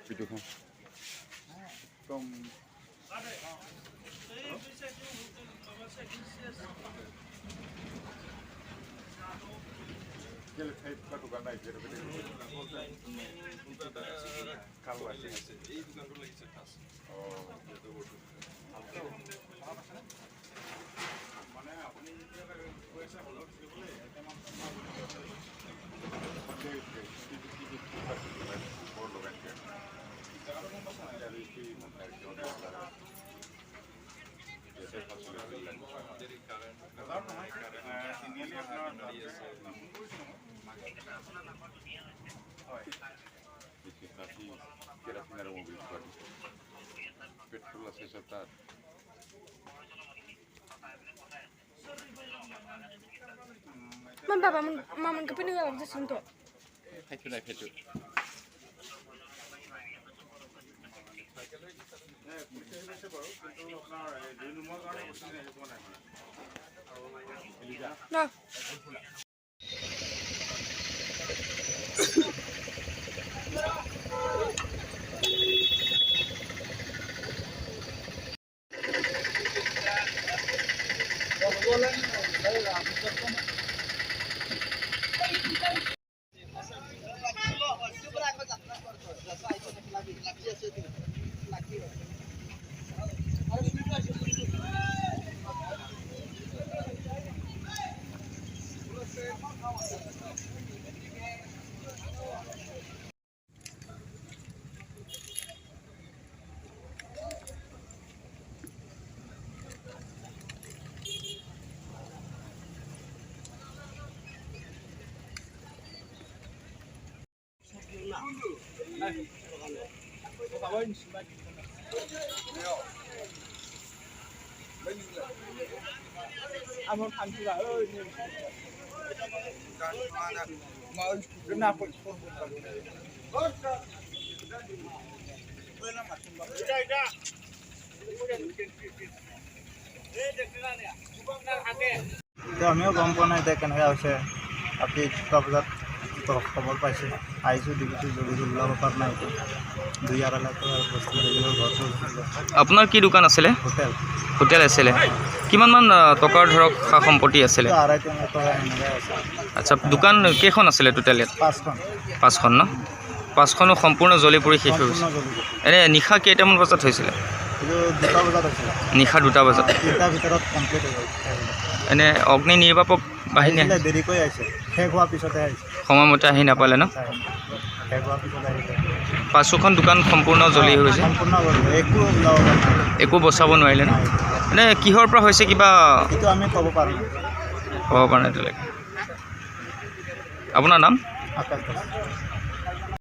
ভিডিঅ'খন একদম। পেট্রোল আছে সব তার। Man baba maman ka pinagawa sa sunto. খাইছো নাই খাইছো। না। এতিয়া আমিও গম পোৱা নাই এতিয়া কেনেকৈ হৈছে। ৰাতি 2টা বজাত খবৰ পাইছোঁ, আহিছোঁ, দেখিছোঁ জ্বলি ওলাব পৰা নাই। এতিয়া 2-2.5 লাখ টকাৰ বস্তু দেখিলোঁ, ঘৰ চৰ। আপোনাৰ কি দোকান আছিলে? হোটেল। হোটেল আছিলে। কিমানমান টকাৰ ধৰক সা সম্পত্তি আছিলে? 2.5-3 লাখ টকা এনেকৈ আছে। আচ্ছা, দোকান কেইখন আছিলে টোটেল ইয়াত? 5খন। 5খন ন? 5খনো সম্পূৰ্ণ জ্বলি পৰি শেষ হৈ সম্পূৰ্ণ গৈছে? জ্বলি গৈছে। এনে নিশা কেইটামান বজাত হৈছিলে? এইটো 2টা বজাত হৈছিলে। নিশা 2টা বজাত? 3টাৰ ভিতৰত কমপ্লিট হৈ গ'ল। এনে অগ্নি নিৰ্বাপক বাহিনী আহিছিলে, দেৰিকৈ আহিছে, শেষ হোৱাৰ পিছতহে আহিছে। সময়মতে আহি নাপালে ন? শেষ হোৱাৰ পিছত আহিছে। 5খন দোকান সম্পূৰ্ণ জ্বলি গৈছে? সম্পূৰ্ণ গ'ল, একো ওলাব পৰা নাই। একো বচাব নোৱাৰিলে ন? এনে কিহৰ পৰা হৈছে কিবা? সেইটো আমি ক'ব পাৰোঁ নাই। ক'ব পৰা নাই এতিয়ালৈকে। আপোনাৰ নাম? আকাশ দাস।